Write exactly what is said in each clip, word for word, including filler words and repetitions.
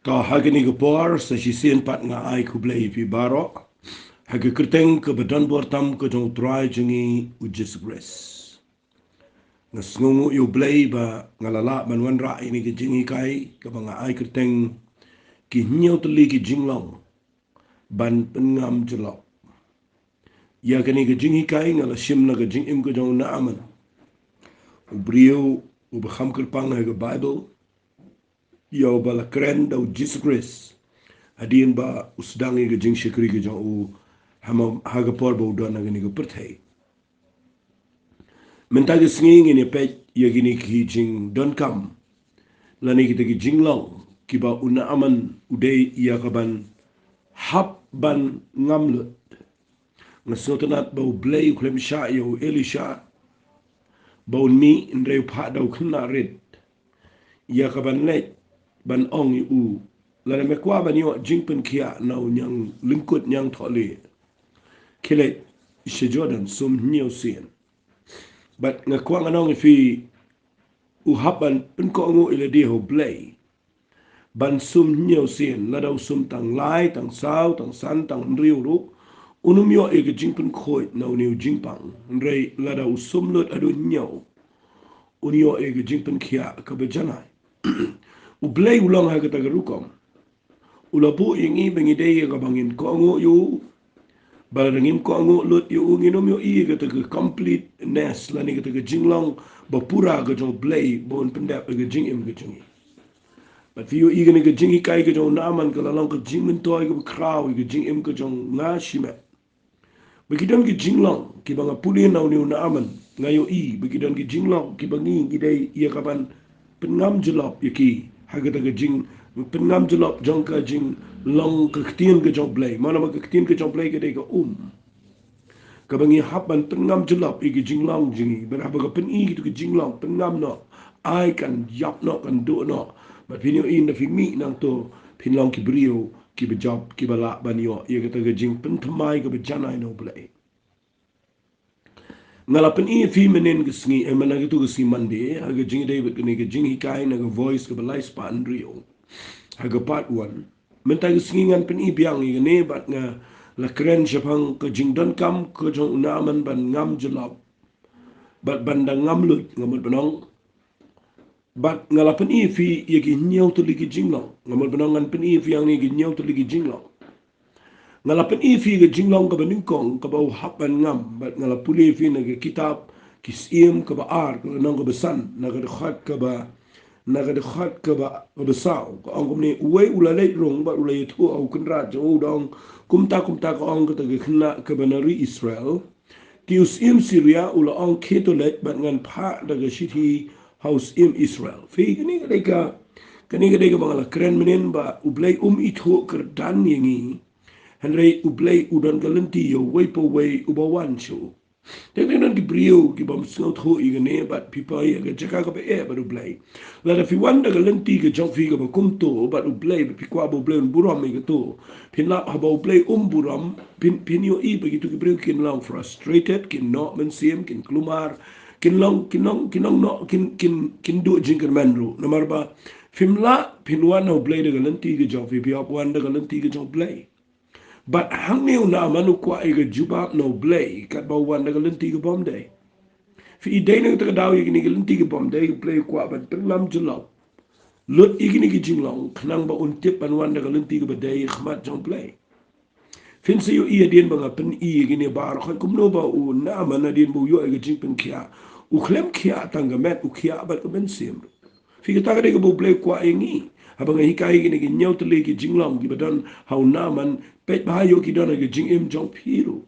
Ka ha kane ka por sa shisien pat nga ai khublei ïa phi baroh ha ka kyrteng kaba don bor tam ka jong U Trai jong ngi U Jisu Khrist. Nga sngewnguh ïa U Blei ba nga la lah ban wanrah ïa kane ka jinghikai kaba nga ai kyrteng ki hynñiew tylli ki jinglong ban pynngam jyllop. Ïa kane ka jinghikai nga la shim na ka jingim ka jong u Naaman, u briew uba kham kyrpang ha ka Baibl, ïa uba la kren da U Jisu Khrist hadien ba u sdang ïa ka jingshakri ka jong u ha ka por ba u don ha kane ka pyrthei. Mynta ka sngi ngin ïa peit ïa kine ki jingdonkam lane kita ki jinglong kiba u Naaman u dei ïa ka ban hap ban ngam lut. Nga sngewtynnat ba U Blei u khlem shah ïa u Elisha ba un mih, hynrei u phah da u khynnah rit ïa ka ban leit ban ong ïa u, lada me kwah ban ïoh jingpynkhiah na u ñiang lyngkut ñiang thohlieh, khie leit sha Jordan sum hynñiew sien. Bad nga kwah ngan ong ïa phi, u hap ban pynkohnguh ïa lade ha U Blei ban sum hynñiew sien. Lada u sum tang lai, tang saw, tang san, tang hynriew ruh, un ym ïoh ïa ka jingpynkhuid na une u jingpang. Hynrei lada u sum lut haduh hynñiew, un ïoh ïa ka jingpynkhiah kaba janai. U Blei u long ha kata ka rukom. U la buh ïa ngi ba ngi dei ïa kaba ngin kohnguh ïa u. Ba lada ngim kohnguh lut ïa u, ngin ym ïohi ïa kata ka completeness lane kata ka jinglong ba pura ka jong U Blei ba un pyndep ïa ka jingim ka jong ngi. Bad phi ïohi kane ka jinghikai ka jong u Naaman ka la long ka jingmyntoi kaba khraw ïa ka jingim ka jong nga shimet. Ba ki don ki jinglong kiba nga pule na une u Naaman, nga ïohi ba ki don ki jinglong kiba ngi ngi dei ïa ka ban pynngam jyllop ïa ki ha kata ka jing, pynngam jyllop jong ka jinglong ka ktien ka jong U Blei. Mano ma ka ktien ka jong U Blei ka dei ka um. Kaba ngi hap ban pynngam jyllop ïa ki jinglong jong ngi, bad haba ka pyni kito ki jinglong, pynngam noh, ai kan ïap noh, kan duh noh. Bad phin ïohi ynda phi mih nangto phin long ki briew kiba jop, kiba lah ban ïoh ïa kata ka jingpynthymmai kaba janai na U Blei. Nga la pyni ïa phi mynhynnin ka sngi, eh, mynta kito ka sngi Monday ha ka jingïadei bad kane ka jinghikai na ka Voice kaba lai spah hynriew ha ka part one. Mynta ka sngi ngan pyni biang ïa kane bad nga la kren shaphang ka jingdonkam ka jong u Naaman ban ngam jyllop bad ban da ngam lut, nga mut ban ong. Bad nga la pyni ïa phi ïa ki hynñiew tylli ki jinglong. Nga mut ban ong ngan pyni ïa phi hangne ki hynñiew tylli ki jinglong. Nga la pyni ïa phi ka jinglong kaba nyngkong kaba u hap ban ngam. Bad nga la pule ïa phi na ka kitab Ki Syiem kaba ar, ka lynnong kaba san, na ka dkhot kaba, na ka dkhot kaba, kaba saw. Ka ong kumne, uwei u la leit rung bad u la ïathuh ha u kynrad jong u, u da ong, kumta kumta ka ong kata ka khynnah kaba na ri Israel. Te u syiem Syria u la ong, khie to leit bad ngan phah da ka shithi ha u syiem Israel. Phi, kane ka dei ka, kane ka dei kaba nga la kren mynhynnin ba U Blei um ithuh kyrdan ïa ngi. Hynrei U Blei u don ka lynti ïa uwei pa uwei uba wan sha u. Te don ki briew kibym sngewthuh ïa kane bad phi poi ha ka jaka kaba eh bad U Blei. Lada phi wan da ka lynti ka jong phi kaba kumto bad U Blei, bad phi kwah ba U Blei un burom ïa kato, phin lap haba U Blei um burom, phin, phin ïohi ba kito ki briew kin long frustrated, kin noh mynsiem, kin kulmar, kin long, kin long, kin long noh, kin, kin, kin duh jingkyrmen ruh. Namar ba phim lah phin wan ha U Blei da ka lynti ka jong phi, phi hap wan da ka lynti ka jong U Blei. Bad hangne u Naaman u kwah ïa ka jubab na U Blei katba u wan da ka lynti kabym dei. Phi i, dei na kata ka daw ïa kine ki lynti kabym dei U Blei u kwah ban pynngam jyllop lut ïa kine ki jinglong khnang ba un tip ban wan da ka lynti kaba dei ha khmat jong U Blei. Phin sa ïohi hadien ba nga pyni ïa kine baroh kumno ba u Naaman hadien ba u ïoh ïa ka jingpynkhiah, u khlem khiah tang ka met, u khiah bad ka mynsiem. Phi, kata ka dei kaba U Blei u kwah ïa ngi. Haba nga hikai ïa kine ki hynñiew tylli ki jinglong kiba don ha u Naaman, peit bha ïoh ki don ha ka jingim jong phi ruh.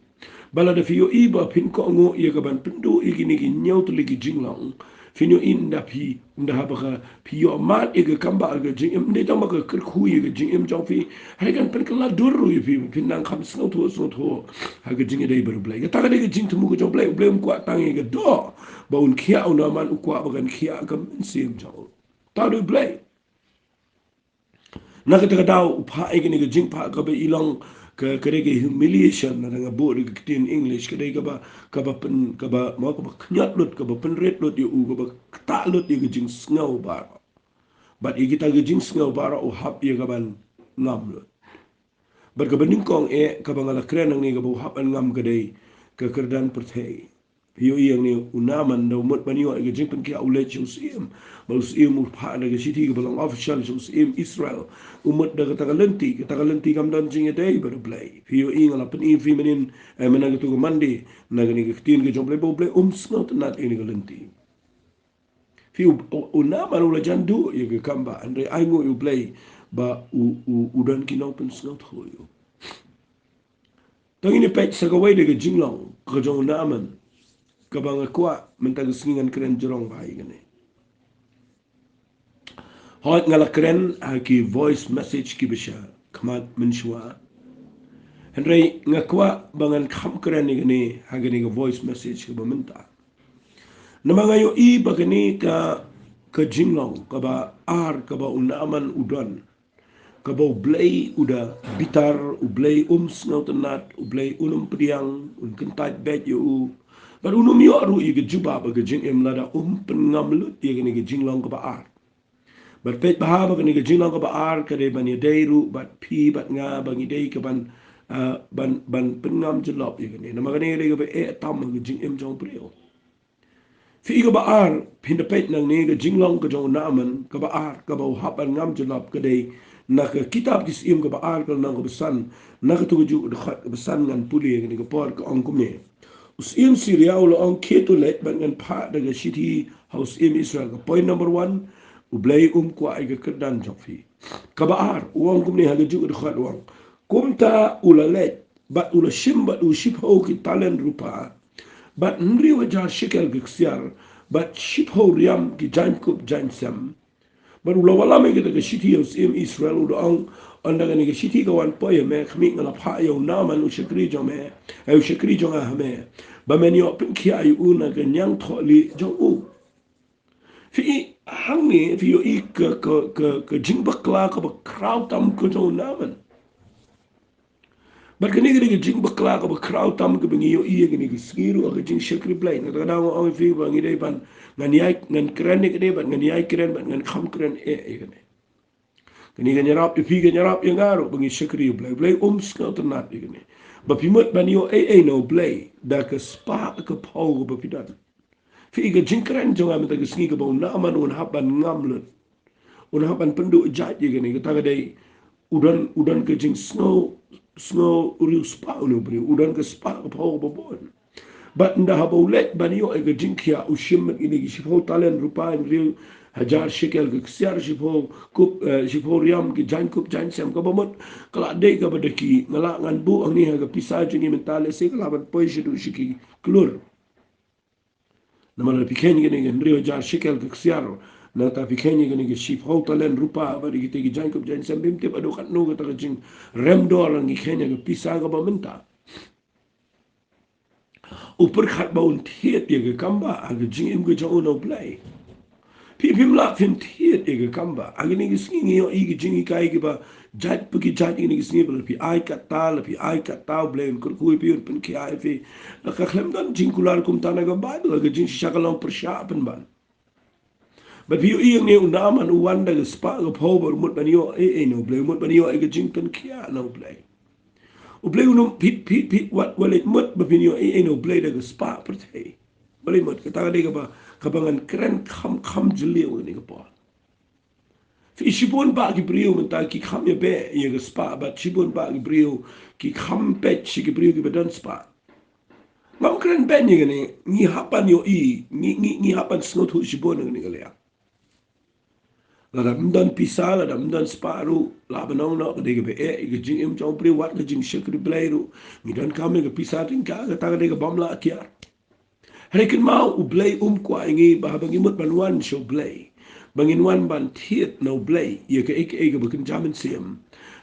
Ba lada phi ïohi ba phin kohnguh ïa ka ban pynduh ïa kine ki hynñiew tylli ki jinglong, phin ïohi ynda phi, ynda haba ka phi ïoh mad ïa ka kambah ka jingim, ym dei tang ba ka kyrkhu ïa ka jingim jong phi, hynrei kan pynkylla dur ruh ïa phi, phin nang kham sngewthuh sngewthuh ha ka jingïadei bad U Blei. Kata ka dei ka jingthmu ka jong U Blei. U Blei um kwah tang ïa ka doh ba un khiah u Naaman, u kwah ba kan khiah ka mynsiem jong u. Tang dei U Blei. Na kata ka daw u phah ïa kane ka jingphah kaba i long ka, ka dei ka humiliation, lada nga buh da ka ktien English, ka dei kaba, kaba pyn, kaba, mo, kaba khñiot lut, kaba pynrit lut ïa u, kaba ktah lut ïa ka jingsngew baroh. Bad ïa kita ki jingsngew baroh u hap ïa ka ban ngam lut. Bad kaba nyngkong eh kaba nga la kren nangne kaba u hap ban ngam ka dei ka kyrdan pyrthei. Phi ïohi hangne u Naaman da u mut ban ïoh ïa ka jingpynkhiah u leit sha u syiem. Bad u syiem u phah da ka shithi kaba long official sha u syiem Israel. U mut da kata ka lynti, kata ka lynti kam don jingïadei bad U Blei. Phi ïohi nga la pyni ïa phi mynhynnin, eh, mynta katu ka Monday, na kane ka ktien ka jong U Blei ba U Blei um sngewtynnad ïa kane ka lynti. Phi u, u, u Naaman u la jan duh ïa ka kam ba, hynrei ai nguh ïa U Blei ba u, u, u don ki nongpynsngewthuh ïa u. To ngin ïa peit sa kawei de ka jinglong ka jong u Naaman kaba nga kwah mynta ka sngi ngan kren jrong bha ïa kane. Hooid nga la kren ha ki voice message kiba sha khmat mynshuwa. Hynrei nga kwah ba ngan kham kren ïa kane ha kane ka voice message kaba mynta. Namar nga ïohi ba kane ka, ka jinglong kaba ar kaba u Naaman u don, kaba U Blei u da bitar, U Blei um sngewtynnad, U Blei un ym pdiang, un kyntait beit ïa u. Bad un ym ïoh ruh ïa ka jubab ha ka jingim lada um pynngam lut ïa kane ka jinglong kaba ar. Bad peit bha ba kane ka jinglong kaba ar ka dei ban ïadei ruh bad phi bad nga ba ngi dei ka ban, ah, ban, ban pynngam jyllop ïa kane. Namar kane ka dei kaba eh tam ha ka jingim jong u briew. Phi i kaba ar, phin da peit nangne ka jinglong ka jong u Naaman, kaba ar, kaba u hap ban ngam jyllop ka dei na ka kitab Ki Syiem kaba ar ka lynnong kaba san, na katu ka juh dkhot kaba san ngan pule ïa kane ka por ka ong kumne. U syiem Syria u la ong khie to leit bad ngan phah da ka shithi ha u syiem Israel. Ka point number one, U Blei um kwah ïa ka kyrdan jong phi. Kaba ar, u ong kumne ha ka juh dkhot u ong. Kumta u la leit, bad u la shim bad u shiphew ki talen rupa, bad hynriew hajar shekel ki ksiar, bad shiphew riam ki jaiñkup jaiñsem. Bad u la wallam ïa kata ka shithi ïa u syiem Israel u da ong, ynda kane ka shithi ka wan poi ha me, khmih nga la phah ïa u Naaman u shakri jong me, eh, u shakri jong nga ha me. Ba men ïoh pynkhiah ïa u na ka ñiangthohlieh jong u. Phi i hangne, phi ïohi ka, ka, ka, ka jingbakla kaba khraw tam ka jong u Naaman. Bad kane ka dei ka jingbakla kaba khraw tam kaba ngi ïohi ïa kane ka sngi ruh ha ka jingshakri Blei. Nangta ka daw nga ong ïa phi ba ngi dei ban ngan ïai, ngan kren ïa kane bad ngan ïai kren bad ngan kham kren eh ïa kane. Kane kan ïarap ïa phi, kan ïarap ïa nga ruh ba ngi shakri ïa U Blei. U Blei um sngewtynnad ïa kane. Ba phi mut ban ïoh ei ei na U Blei da ka spah ka phew kaba phi don. Phi i ka jingkren jong nga mynta ka sngi kaba u Naaman un hap ban ngam lut. Un hap ban pynduh jait ïa kane, kata ka dei u don, u don ka jingsngew, sngew riewspah une u briew, u don ka spah ka phew kaba bun. Bad ynda haba u leit ban ïoh ïa ka jingkhiah u shim bad kine ki shiphew talen rupa, hynriew hajar shekel ki ksiar, shiphew kup, eh, shiphew riam ki jaiñkup jaiñsem, kaba mut ka la dei kaba da ki, nga lah ngan buh hangne ha ka pisa jong ngi mynta lehse ka lah ban poi shaduh shi ki klur. Namar lada phi kheiñ ïa kane ka hynriew hajar shekel ka ksiar, nangta phi kheiñ ïa kane ka shiphew talen rupa bad ïa kita ki jaiñkup jaiñsem, bym tip haduh katno kata ka jingrem dor ngi kheiñ ïa ka pisa kaba mynta. U pyrkhat ba un thied ïa ka kam ba ha ka jingim ka jong u na U Blei. Phi phim lah phin thied ïa ka kam ba. Ha kine ki sngi ngi ïohi ki jinghikai kiba jait pa ki jait kine ki sngi ba la phi ai kata, la phi ai kata, U Blei un kyrkhu ïa phi, un pynkhiah ïa phi. La ka khlem don jingkular kumta na ka Baibl, ka jingshisha ka long pyrshah pynban. Bad phi ïohi hangne u Naaman u wan da ka spah ka phew ba u mut ban ïoh ei ei na U Blei, u mut ban ïoh ïa ka jingpynkhiah na U Blei. U Blei u nym, phi, phi, phi, wat, wat leit mut ba phin ïoh ei ei na U Blei da ka spah pyrthei. Wat leit mut, kata ka dei kaba, kaba ngan kren kham, kham jylliew kane ka por. Phi i shibun bah ki briew mynta ki kham ïabeh ïa ka spah, bad shibun bah ki briew ki kham peit sha ki briew kiba don spah. Ngam kren beiñ ïa kane, ngi hap ban ïohi, ngi, ngi, ngi hap ban sngewthuh shibun ïa kane ka liang. Lada ym don pisa, lada ym don spah ruh, lah ban ong noh ka dei kaba eh ïa ka jingim jong u briew, wat ka jingshakri Blei ruh. Ngi donkam ïa ka pisa tyngka, kata ka dei kaba ym lah kiar. Hynrei kynmaw U Blei um kwah ïa ngi ba haba ngi mut ban wan sha U Blei, ba ngin wan ban thied na U Blei ïa kaei kaei kaba kynja mynsiem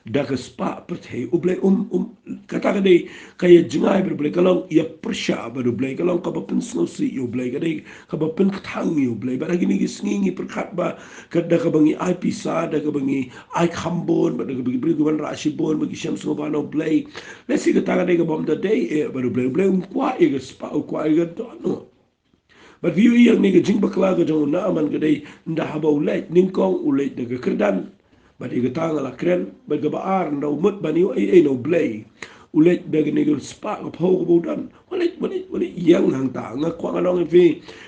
da ka spah pyrthei, U Blei um, um, kata ka dei ka ïa jngai bad U Blei, ka long ïa pyrshah bad U Blei, ka long kaba pynsngewsih ïa U Blei, ka dei kaba pynkthang ïa U Blei. Bad ha kine ki sngi ngi pyrkhat ba ka, da kaba ngi ai pisa, da kaba ngi ai kham bun, bad da kaba ki briew ki wanrah shibun, ba ki shem sngewbha na U Blei. Lehse kata ka dei kaba ym da dei eh bad U Blei. U Blei um kwah ïa ka spah, u kwah ïa ka dohnud. Bad phi ïohi ïa kane ka jingbakla ka jong u Naaman ka dei, ynda haba u leit nyngkong u leit da ka kyrdan. Bad ïa kata nga la kren, bad kaba ar ynda u mut ban ïoh ei ei na U Blei, u leit da kane ka spah ka phew kaba u don. Wat leit, wat leit, wat leit ïeng hangta. Nga kwah ngan ong ïa phi,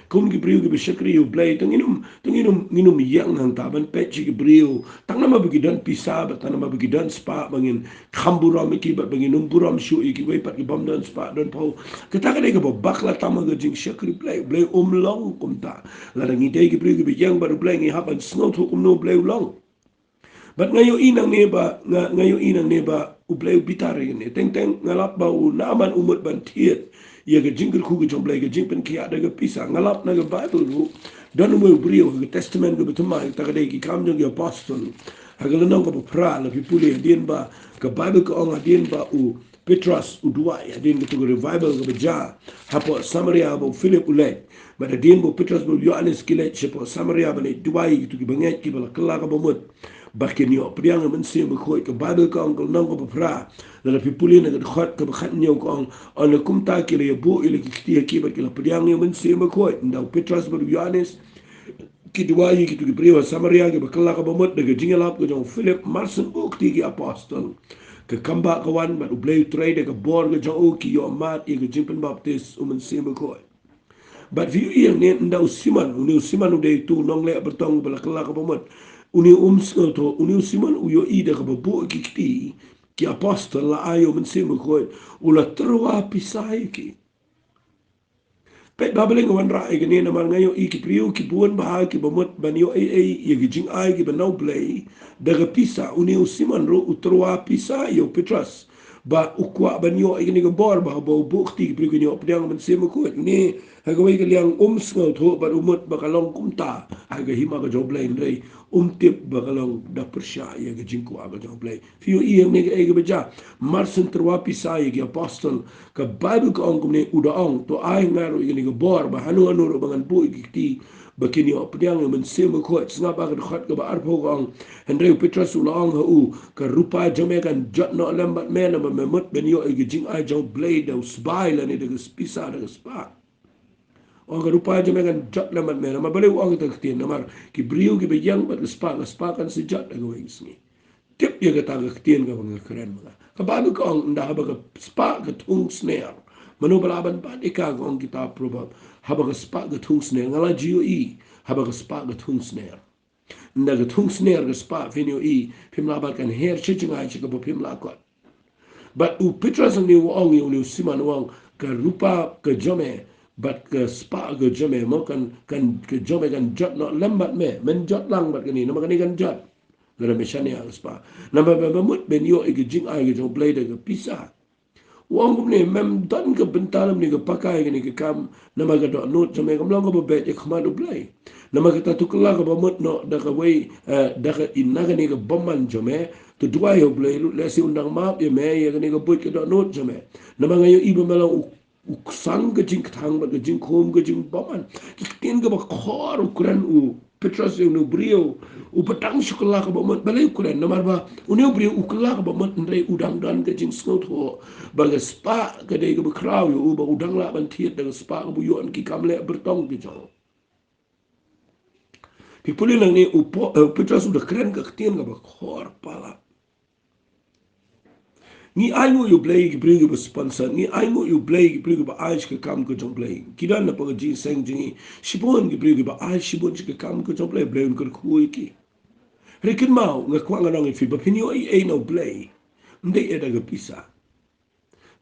kum ki briew kiba shakri ïa U Blei, to ngin ym, to ngin ym, ngin ym ïeng hangta ban peit sha ki briew. Tang namar ba ki don pisa, bad tang namar ba ki don spah, ba ngin kham burom ïa ki, bad ba ngin ym burom shuh ïa kiwei pat ki bym don spah don phew. Kata ka dei kaba bakla tam ha ka jingshakri Blei. U Blei um long kumta. Lada ngi dei ki briew kiba ïeng bad U Blei, ngi hap ban sngewthuh kumno U Blei u long. Bad nga ïohi nangne ba, nga, nga ïohi nangne ba U Blei u bitar ïa kane. Teng teng nga lap ba u Naaman u mut ban thied ïa ka jingkyrkhu ka jong U Blei, ka jingpynkhiah da ka pisa. Nga lap na ka Baibl ruh, don uwei u briew ha ka Testament kaba thymmai, kata ka dei Ki Kam jong ki Apostol, ha ka lynnong kaba phra, lada phi pule, hadien ba ka Baibl ka ong, hadien ba u Petros u duwai, hadien katu ka revival kaba jia hapoh Samaria, ba u Philip u leit. Bad hadien ba u Petros bad u Ïohannes ki leit shapoh Samaria ban leit duwai ïa kitu ki bangeit kiba la kylla ka bamut ba kin ïoh pdiang ïa u Mynsiem Bakhuid, ka Baibl ka ong, ka lynnong kaba phra, lada phi pule na ka dkhot kaba khathynñiew, ka ong, ynda kumta ki la ïabuh ïa la ki kti ha ki bad ki la pdiang ïa u Mynsiem Bakhuid. Ynda u Petros bad u Ïohannes ki duwai ïa kitu ki briew ha Samaria kiba kylla ka bamut, da ka jingïalap ka jong u Philip, mar shen buh kti ki apostol, ka kambah ka wan, bad U Blei U Trai da ka bor ka jong u ki ïoh mad ïa ka jingpynbaptis u Mynsiem Bakhuid. Bad phi ïohi hangne, ynda u Simon, une u Simon u dei utu u nongleh byrtong ba la kylla ka bamut, une um sngewthuh, une u Simon u ïohi da kaba buh ki kti ki apostol la ai ïa u Mynsiem Bakhuid, u la tyrwa pisa ïa ki. Peit ba balei nga wanrah ïa kane, namar nga ïohi ki briew ki bun bha kiba mut ban ïoh ei ei ïa ki jingai kiba na U Blei da ka pisa. Une u Simon ruh u tyrwa pisa ïa u Petros ba u kwah ban ïoh ïa kane ka bor ba haba u buh kti ki briew kin ïoh pdiang ïa u Mynsiem Bakhuid. Une ha kawei ka liang um sngewthuh bad u mut ba ka long kumta ha ka hima ka jong U Blei, hynrei um tip ba ka long da pyrshah ïa ka jingkwah ka jong U Blei. Phi ïohi hangne kaei kaba jia, mar shen tyrwa pisa ïa ki apostol, ka Baibl ka ong kumne, u da ong, to ai nga ruh ïa kane ka bor ba hano hano ruh ba ngan buh ïa ki kti ba kin ïoh pdiang ïa u Mynsiem Bakhuid. Sngap ha ka dkhot kaba arphew, ka ong, hynrei u Petros u la ong ha u, ka rupa jong me kan jot noh lem bad me, namar me mut ban ïoh ïa ka jingai jong U Blei da u sbai lane da ka pisa, da ka spah. Ong, ka rupa jong me kan jot lem bad me. Namar balei u ong kata ka ktien? Namar ki briew kiba ïeng bad ka spah, ka spah kan sa jot ha kawei ka sngi. Tip ïa kata ka ktien kaba nga kren ma nga. Ka Baibl ka ong, ynda haba ka spah ka thung sner, mano ba lah ban bat ïa ka? Ka ong kita Proverb, haba ka spah ka thung sner. Nga la ju ïohi, haba ka spah ka thung sner. Ynda ka thung sner ka spah, phin ïohi, phim lah ban kan her sha jngai sha kaba phim lah kot. Bad u Petros hangne u ong ïa une u Simon, u ong, ka rupa ka jong me bad ka spah ka jong me, mo, kan, kan, ka jong me kan jot noh lem bad me. Men jot lang bad kane, namar kane kan jot lada me shaniah ka spah. Namar ba me mut ban ïoh ïa ka jingai ka jong U Blei da ka pisa. U ong kumne, mem don ka bynta lymne ka pakai ïa kane ka kam, namar ka dohnud jong me kam long kaba beit ha khmat U Blei. Namar kata to kylla ka bamut noh da kawei, eh, da ka, ïa kane ka bymman jong me, to duwai ha U Blei ruh, lehse un dang map ïa me ïa kane ka buit ka dohnud jong me. Namar nga ïohi ba me long u, u sang ka jingkthang bad ka jingkhum, ka jingbymman. Ki ktien kaba khor u kren u Petros ïa une u briew uba dang shu kylla ka bamut. Balei u kren? Namar ba une u briew u kylla ka bamut, hynrei u dang don ka jingsngewthuh ba ka spah ka dei kaba khraw ïa u, ba u dang lah ban thied da ka spah kaba u ïoh na ki kam leh byrtong ki jong u. Phi pule nangne, u Po-, eh, Petros u da kren ka ktien kaba khor palat. Ngi ainguh ïa U Blei ïa ki briew kiba sponsor, ngi ainguh ïa U Blei ïa ki briew kiba ai sha ka kam ka jong U Blei. Ki don na ka jingïaseng jong ngi shibun ki briew kiba ai shibun sha ka kam ka jong U Blei, U Blei un kyrkhu ïa ki. Hynrei kynmaw, nga kwah ngan ong ïa phi ba phin ïoh ei ei na U Blei, ym dei da ka pisa.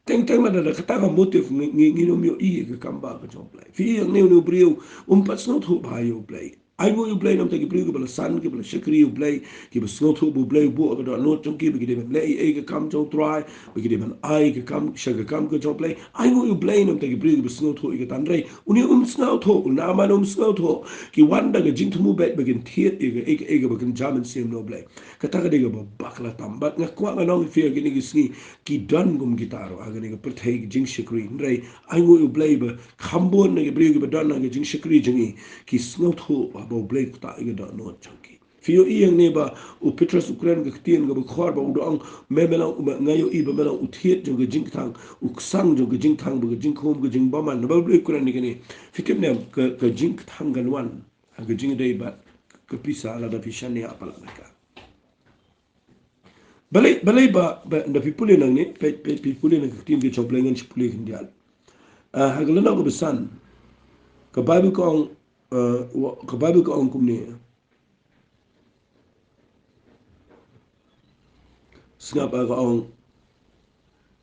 Teng teng lada da kata ka motive ngi, ngi, ngin ym ïohi ïa ka kam ba ka jong U Blei. Phi ïohi hangne, une u briew um pat sngewthuh bha ïa U Blei. Ainguh ïa U Blei namar ki briew kiba la san, kiba la shakri ïa U Blei, kiba sngewthuh ba U Blei u buh ka dohnud jong ki ba ki dei ban leh ei ei ka kam jong U Trai, ba ki dei ban ai ka kam sha ka kam ka jong U Blei. Ainguh ïa U Blei namar ki briew kiba sngewthuh ïa kata. Hynrei une um sngewthuh, u Naaman um sngewthuh. Ki wan da ka jingthmu beit ba kin thied ïa ka, ïa ka, ïa kaba kynja mynsiem na U Blei. Kata ka dei kaba bakla tam. Bad nga kwah ngan ong ïa phi ha kine ki sngi, ki don kum kita ruh ha kane ka pyrthei ka jingshakri. Hynrei ainguh ïa U Blei ba kham bun na ki briew kiba don ha ka jingshakri jong ngi ki sngewthuh ba U Blei u ktah ïa ka dohnud jong ki. Phi ïohi ïa kane ba u Petros u kren ka ktien kaba khor ba u da ong, me me long, nga ïohi ba me long u thied jong ka jingkthang, u ksang jong ka jingkthang bad ka jingkhum ka jingbymman. Naba u Blei u kren ïa kane. Phi tip ne em ka, ka jingkthang kan wan ha ka jingïadei bad ka pisa lada phi shaniah palat ïa ka. Balei, balei ba, ba, nda phi pule nangne, phi, phi, phi pule na ka ktien ka jong U Blei, ngan sa pule khyndiat. Ah, ha ka lynnong kaba san, ka Baibl ka ong, ah, wa-, ka Baibl ka ong kumne. Sngap, ah, ka ong.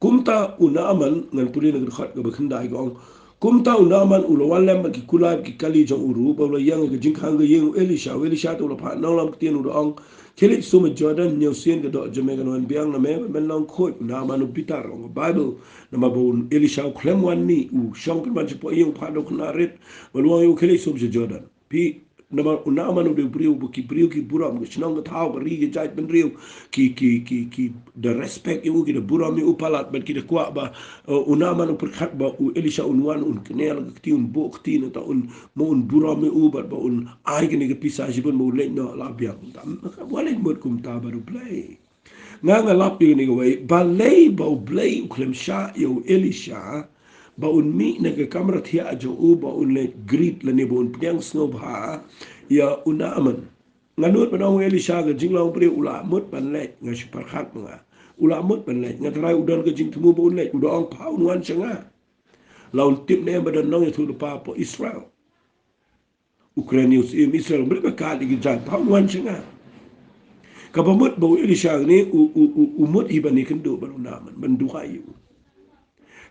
Kumta u Naaman, ngan pule na ka dkhot kaba khyndai, ka ong. Kumta u Naaman u la wan lem bad ki kulai bad ki kali jong u ruh, bad u la ïeng ha ka jingkhang ka ïing u Elisha. U Elisha te u la phah nonglam ktien, u da ong, khie leit sum ha Jordan, hynñiew sien ka doh jong me kan wan biang na me, bad men long khuid. U Naaman u bitar, ong ka Baibl, namar ba u Elisha u khlem wan mih, u shong pynban shapoh ïing, u phah da u khynnah rit, bad u ong ïa u, khie leit sum sha Jordan. Phi, namar u Naaman u dei u briew ba ki briew ki burom, ka shnong ka thaw, ka ri ka jaitbynriew, ki, ki, ki, ki da respect ïa u, ki da burom ïa u palat, bad ki da kwah ba, eh, u Naaman u pyrkhat ba u Elisha un wan, un kynnoh la ka kti, un buh kti, nangta un, mo un burom ïa u, bad ba un ai kane ka pisa shibun ba un leit noh la biang. Tam, wat leit mut kumta bad U Blei. Nga, nga lap ïa kane kawei, balei ba U Blei u khlem shah ïa u Elisha ba un mih na ka kamra thiah jong u, ba un leit greet lane ba un pdiang sngewbha ïa u Naaman. Nga nud ban ong u Elisha ka jinglong briew u la mut ban leit, nga shu pyrkhat ma nga. U la mut ban leit, nga tharai u don ka jingthmu ba un leit, u da ong pha un wan sha nga. La un tip ne em ba don nongïathuhlypa hapoh Israel. U kren ïa u syiem Israel, balei ba ka dei ki jaiñ, pha un wan sha nga. Kaba mut ba u Elisha ne u, u, u, u mut hi ban ïakynduh bad u Naaman, ban duwai ïa u.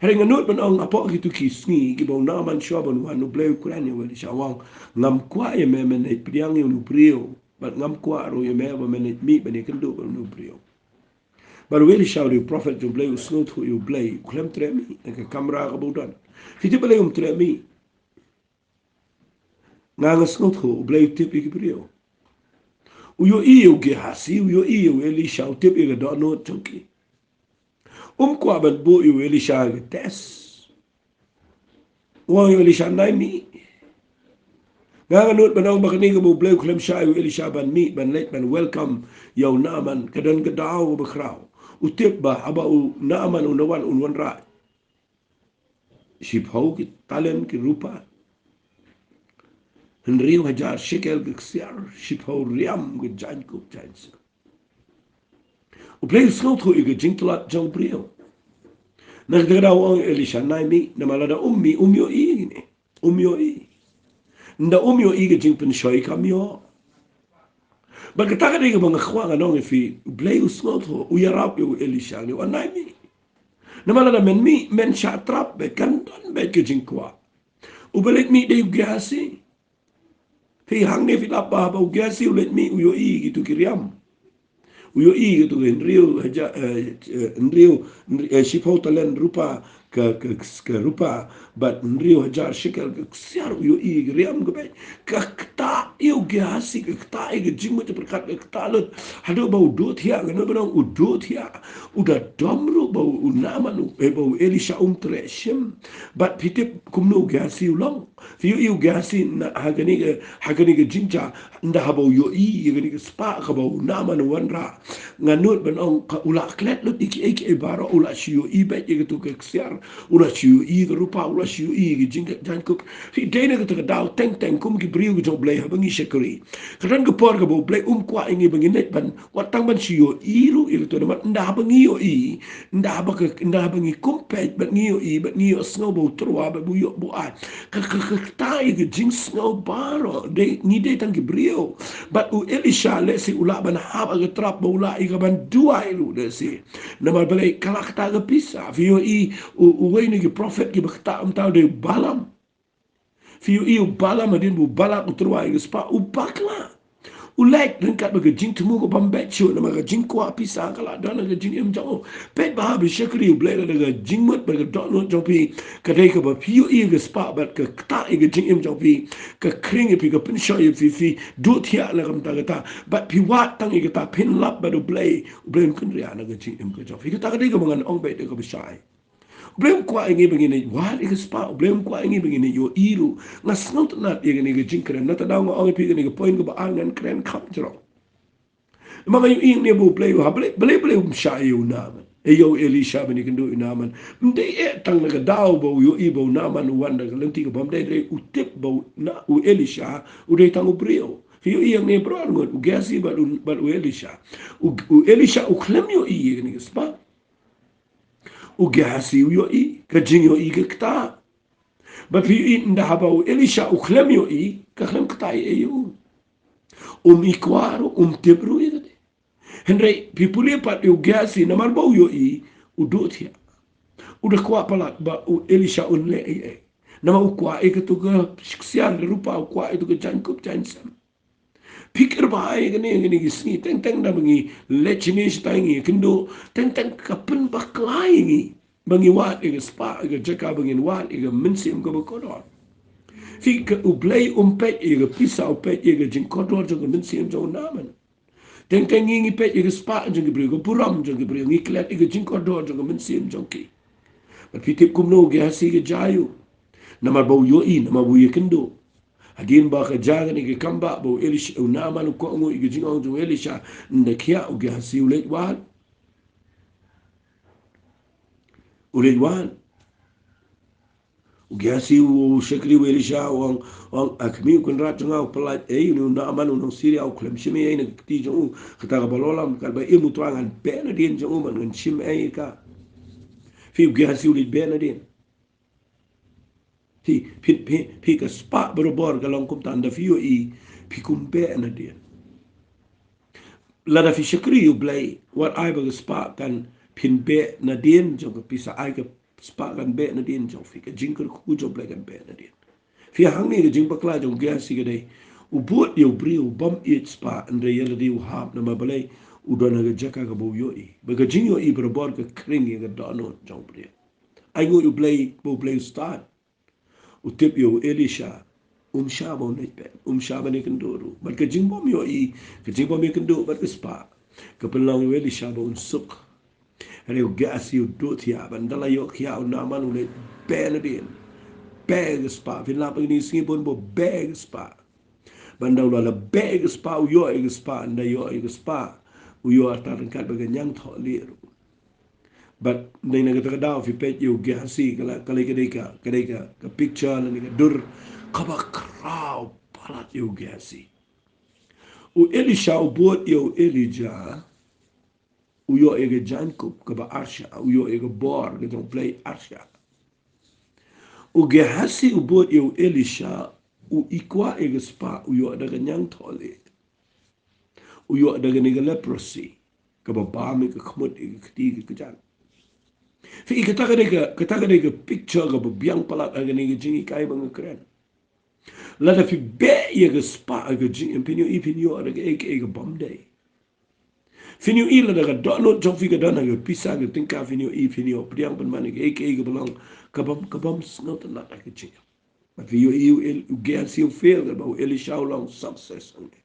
Hynrei nga nud ban ong hapoh kito ki sngi kiba u Naaman shuwa ban wan, U Blei u kren ïa u Elisha, u ong, ngam kwah ïa me men leit pdiang ïa une u briew, bad ngam kwah ruh ïa me ba men leit mih ban ïakynduh bad une u briew. Bad u Elisha u dei u prophet jong U Blei, u sngewthuh ïa U Blei, u khlem treh mih na ka kamra kaba u don. Phi tip balei um treh mih? Nga, nga sngewthuh U Blei u tip ïa ki briew. U ïohi ïa u Gehazi, u ïohi ïa u Elisha, u tip ïa ka dohnud jong ki. Um kwah ban buh ïa u Elisha ha ka test. U ong ïa u Elisha, nai mih. Nga, nga nud ban ong ba kane kaba U Blei u khlem shah ïa u Elisha ban mih, ban leit, ban welcome ïa u Naaman, ka don ka daw kaba khraw. U tip ba haba u Naaman un da wan, un wanrah shiphew ki talent ki rupa, hynriew hajar shekel ki ksiar, shiphew riam ki jaiñkup jaiñsem. U Blei u sngewthuh ïa ka jingtlot jong u briew. Na kata ka daw u ong ïa u Elisha, nai mih, namar lada um mih, um ïohi ïa kine. Um ïohi. Ynda um ïohi ka jingpynshoi kam ïoh. Bad kata ka dei kaba nga kwah ngan ong ïa phi, U Blei u sngewthuh, u ïarap ïa u Elisha, ne u ong nai mih. Namar lada men mih, men shah trap beit, kan don beit ka jingkwah. Uba leit mih dei u Gehazi. Phi, hangne phi lap ba, ba u Gehazi u leit mih, u ïohi kito ki riam. U ïohi kito ki hynriew hajar, eh, eh, hynriew, hynri-, eh, shiphew talent rupa, ka, ka, ka rupa, bad hynriew hajar shekel ka ksiar, u ïohi ki riam ka beit. Ka ktah ïa u Gehazi, ka ktah ïa ka jingmut jingpyrkhat, ka ktah lut. Haduh ba u duh thiah, nga nud ban ong u duh thiah. U da dom ruh ba u Naaman, u, eh, ba u Elisha um treh shim. Bad phi tip kumno u Gehazi u long. Phi ïohi u Gehazi na, ha kane ka, ha kane ka jingjia, ynda haba u ïohi ïa kane ka spah kaba u Naaman u wanrah. Nga nud ban ong ka u la klet lut ïa kiei kiei baroh, u la shu ïohi beit ïa kato ka ksiar, u la shu ïohi ka rupa, u la shu ïohi ïa ka jingkut jingkut. Phi, dei na kata ka daw teng teng kum ki briew ki jong U Blei haba ngi shakri. Ka don ka por kaba U Blei um kwah ïa ngi ba ngin leit ban, wat tang ban shu ïohi ruh ïa kato, namar ynda haba ngi ïohi, ynda haba ka, ynda haba ngi kum peit bad ngi ïohi bad ngi ïohsngew ba u tyrwa bad ba u ïoh buaid. Ka, ka, ka ktah ïa ka jingsngew baroh, dei, ngi dei tang ki briew. Bad u Elisha lehse u lah ban hap ha ka trap ba u lah ïa ka ban duwai ruh lehse. Namar balei, ka la ktah ka pisa. Phi ïohi u, uwei na ki prophet kiba ktah mynta u dei u Balaam. Phi ïohi u Balaam hadien ba u Balak u tyrwa ïa ka spah, u bakla. U leit ryngkat bad ka jingthmu ka bym beit shuh namar ka jingkwah pisa ka la don ha ka jingim jong u. Peit ba haba shakri U Blei, lada ka jingmut bad ka dohnud jong phi ka dei kaba phi ïohi ïa ka spah bad ka ktah ïa ka jingim jong phi, ka khring ïa phi, ka pynshoi ïa phi, phi duh thiah na ka bynta kata. Bad phi wad tang ïa kata, phin lap bad U Blei, U Blei un kynriah na ka jingim ka jong phi. Kata ka dei kaba ngan ong beit da kaba shai. U Blei um kwah ïa ngi ba ngin ïa wad ïa ka spah, U Blei um kwah ïa ngi ba ngin ïa ïohi ruh. Nga sngewtynnat ïa kane ka jingkren. Na kata ka daw nga ong ïa phi, kane ka point kaba ar ngan kren kham jrong. Ma nga ïohi hangne ba U Blei u hap, balei, balei, balei um shah ïa u Naaman, ïa u Elisha ban ïakynduh ïa u Naaman. Ym dei eh tang na ka daw ba u ïohi ba u Naaman u wan da ka lynti ka bym dei, hynrei u tip ba u na, u Elisha u dei tang u briew. Phi ïohi hangne baroh arngut, u Gehazi bad u, bad u Elisha. U, u Elisha u khlem ïohi ïa kane ka spah. U Gehazi u ïohi, ka jingïohi ka ktah. Bad phi ïohi ynda haba u Elisha u khlem ïohi, ka khlem ktah ei ei ïa u. Um i kwah ruh, um tip ruh ïa kata. Hynrei phi pule pat ïa u Gehazi, namar ba u ïohi, u duh thiah. U da kwah palat ba u Elisha un leh ei ei. Namar u kwah ïa kato ka ksiar ka rupa, u kwah ïa kato ka jaiñkup jaiñsem. Phi kyrpad ïa kane, kane ki sngi, teng teng da ba ngi leit shane shatai ngi ïakynduh, teng teng ka pynbakla ïa ngi ba ngi wad ïa ka spah, ïa ka jaka ba ngin wad ïa ka mynsiem kaba kordor. Phi, ka U Blei um peit ïa ka pisa, u peit ïa ka jingkordor jong ka mynsiem jong u Naaman. Teng teng ngi, ngi peit ïa ka spah jong ki briew, ka burom jong ki briew, ngi klet ïa ka jingkordor jong ka mynsiem jong ki. Bad phi tip kumno u Gehazi ka jia ïa u? Namar ba u ïohi, namar ba u ïakynduh. Hadien ba ka jia kane ka kam ba, ba u Elisha, u Naaman u kohnguh ïa ka jingong jong u Elisha, ynda khiah u Gehazi u leit wad. U leit wad. U Gehazi u shakri u Elisha, u ong, u ong, a khmih u kynrad jong nga u pyllait, ei, une u Naaman u nong Syria u khlem shim ei ei na ka kti jong u, kata kaba long lem, katba im u trai ngan beh nadien jong u, bad ngan shim ei ei ïa ka. Phi, u Gehazi u leit beh nadien. Phi, phi, phi, phi, ka spah barabor ka long kumta, ynda phi ïohi, phi kum beh nadien. Lada phi shakri ïa U Blei, wat ai ba ka spah kan, phin beh nadien jong ka pisa, ai ka spah kan beh nadien jong phi, ka jingkyrkhu jong U Blei kan beh nadien. Phi, hangne ka jingbakla jong u Gehazi ka dei, u bud ïa u briew bym ïeit spah, hynrei ïa lade u hap, namar balei, u don ha ka jaka kaba u ïohi. Bad ka jingïohi barabor ka khring ïa ka dohnud jong u briew. Ai nguh ïa U Blei ba U Blei u stad. U tip ïa u Elisha, um shah ba un leit beh, um shah ban ïakynduh ruh. Bad ka jingbym ïohi, ka jingbym ïakynduh bad ka spah, ka pynlong ïa u Elisha ba un suk. Hynrei u Gehazi u duh thiah, bad ynda la ïoh khiah u Naaman u leit beh nadien. Beh ka spah, phin lap ïa kine ki sngi bun ba u beh ka spah. Bad ynda u la, la beh ka spah, u ïoh ïa ka spah, ynda ïoh ïa ka spah, u ïoh artat ryngkat bad ka ñiangthohlieh ruh. Bad na kata ka daw phi peit ïa u Gehazi, ka la, ka la, ka dei ka, ka dei ka, ka picture lane ka dur kaba khraw palat ïa u Gehazi. U Elisha u bud ïa u Elijah, u ïoh ïa ka jaiñkup kaba arshah, u ïoh ïa ka bor ka jong U Blei arshah. U Gehazi u bud ïa u Elisha, u i kwah ïa ka spah, u ïoh da ka ñiangthohlieh. U ïoh da kane ka leprosy, kaba bam ïa ka khmut, ïa ka kti, ïa ka kjat. Phi, kata ka dei ka, kata ka dei ka picture kaba biang palat ha kane ka jinghikai ba nga kren. Lada phi beh ïa ka spah ha ka jingim, phin ïohi, phin ïoh da kaei kaei ka bym dei. Phin ïohi lada ka dohnud jong phi ka don ha ka pisa, ka tyngka, phin ïohi, phin ïoh pdiang pynban ïa kaei kaei kaba long, ka bym, ka bym sngewtynnat ha ka jingim. Bad phi ïohi u El-, u Gehazi u fail, katba u Elisha u long success hangne.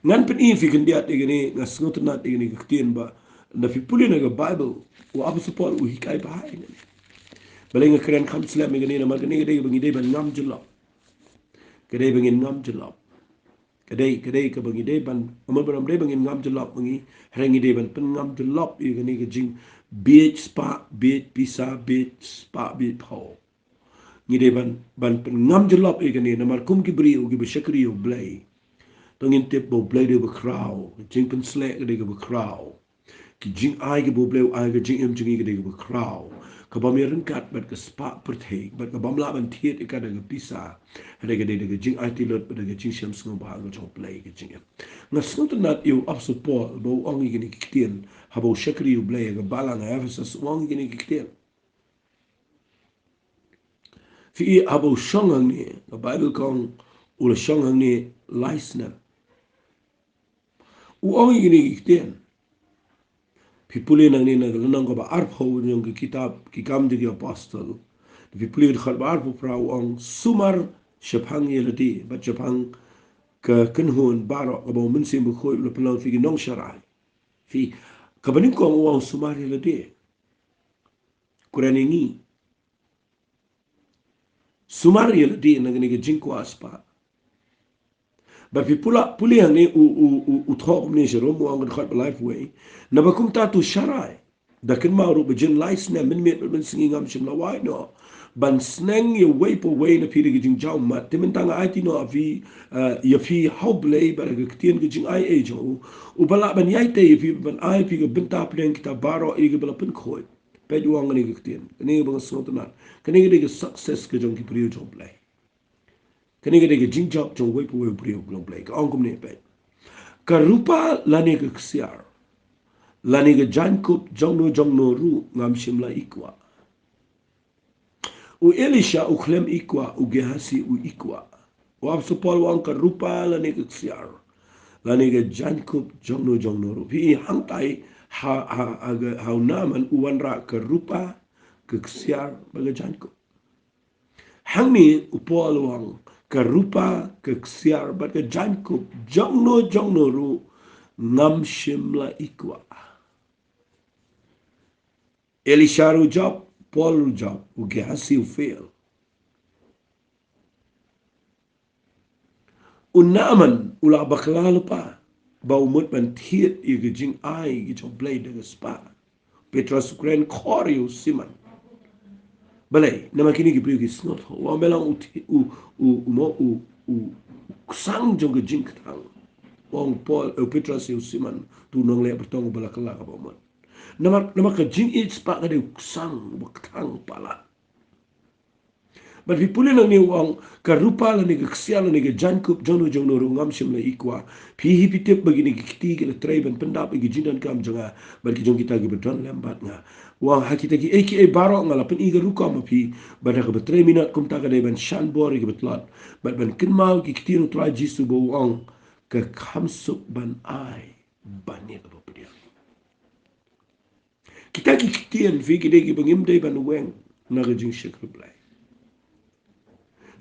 Ngan pyni phi khyndiat ïa kane, nga sngewtynnat ïa kane ka ktien ba, lada phi pule na ka Bible, u Apostol Paul u hikai bha ïa kane. Balei nga kren kham slem ïa kane, namar kane ka dei ba ngi dei ban ngam jyllop. Ka dei ba ngin ngam jyllop. Ka dei, ka dei kaba ngi dei ban, namar ba ym dei ba ngin ngam jyllop ma ngi, hynrei ngi dei ban pynngam jyllop ïa kane ka jingbiej spah, biej pisa, biej spah, biej phew. Ngi dei ban, ban pynngam jyllop ïa kane, namar kum ki briew kiba shakri ïa U Blei, to ngin tip ba U Blei u dei uba khraw, ka jingpynsleh ka dei kaba khraw. Ki jingai kiba U Blei u ai ha ka jingim jong ngi ka dei kaba khraw, ka bym ïaryngkat bad ka spah pyrthei, bad ka bym lah ban thied ïa ka da ka pisa. Hynrei ka dei da ka jingaiti lut bad da ka jingshem sngewbha ka jong U Blei ha ka jingim. Nga sngewtynnat ïa u Apostol Paul ba u ong ïa kine ki ktien, haba u shakri ïa U Blei ha ka balang ha Ephesus, u ong ïa kine ki ktien. Phi i, haba u shong hangne, ka Bible ka ong u la shong hangne lai snem. U ong ïa kine ki ktien. Phi pule nangne na ka lynnong kaba arphew jong ka kitab Ki Kam jong ki Apostol, phi pule ka dkhot ba arphew phra, u ong, sumar shaphang ïa lade bad shaphang ka kynhun baroh kaba U Mynsiem Bakhuid u la pynlong, phi ki nongsharai. Phi, kaba nyngkong u ong sumar ïa lade. Kren ïa ngi. Sumar ïa lade na kane ka jingkwah spah. Bad phi pule, pule hangne u, u, u, u thoh kumne sha Rom, u ong ka dkhot ba laiphew wei. Naba kumta to sharai. Da kynmaw ruh ba jin lai snem mynmiet bad mynsngi ngam shym la wai noh ban sneng ïa uwei pa uwei na phi da ka jingjaw mat. Te mynta nga aiti noh ïa phi, eh, ïa phi ha U Blei bad ha ka ktien ka jingai ei jong u, uba lah ban ïai tei ïa phi ban ai ïa phi ka bynta pdeng kita baroh ïa kiba la pynkhuid. Peit u ong kane ka ktien, kane kaba nga sngewtynnat. Kane ka dei ka success ka jong ki briew jong U Blei. Kane ka dei ka jingjop jong uwei pa uwei u briew jong U Blei. Ka ong kumne, peit. Ka rupa lane ka ksiar lane ka jaiñkup jongno jongno ruh ngam shym la i kwah. U Elisha u khlem i kwah, u Gehazi u i kwah. U Apostol Paul u ong ka rupa lane ka ksiar lane ka jaiñkup jongno jongno ruh. Phi i hangtai ha, ha, ha, ha u Naaman u wanrah ka rupa, ka ksiar bad ka jaiñkup. Hangne u Paul u ong ka rupa, ka ksiar bad ka jaiñkup jongno jongno ruh ngam shym la i kwah. Elisha ruh u jop, Paul ruh u jop, u Gehazi u fail. U Naaman u la bakla lypa ba u mut ban thied ïa ka jingai ka jong U Blei da ka spah. Petros u kren khor ïa u Simon. Balei? Namar kine ki briew ki sngewthuh. U ong, me long u thi-, u, u, u mo, u, u, u ksang jong ka jingkthang. U ong Paul, eh, Petros ïa u Simon, to nongleh btong uba la kylla kaba mut. Namar, namar ka jingïeit spah ka dei u ksang uba kthang palat. Bad phi pule nangne u ong ka rupa lane ka ksiar lane ka jaiñkup jongno jongno ruh ngam shym la i kwah. Phi hi phi tip ba kine ki kti ki la trei ban pyndap ïa ki jingdonkam jong nga bad ki jong kita kiba don lem bad nga. U ong ha kita kiei kiei baroh nga la pyni ka rukom ha phi, bad ha kaba trei minot kumta ka dei ban shan bor ïa kiba tlot bad ban kynmaw ïa ki ktien U Trai Jisu ba u ong, ka kham suk ban ai ban ïa kaba pdiang. Kita ki ktien phi ki dei kiba ngim dei ban weng na ka jingshakri Blei.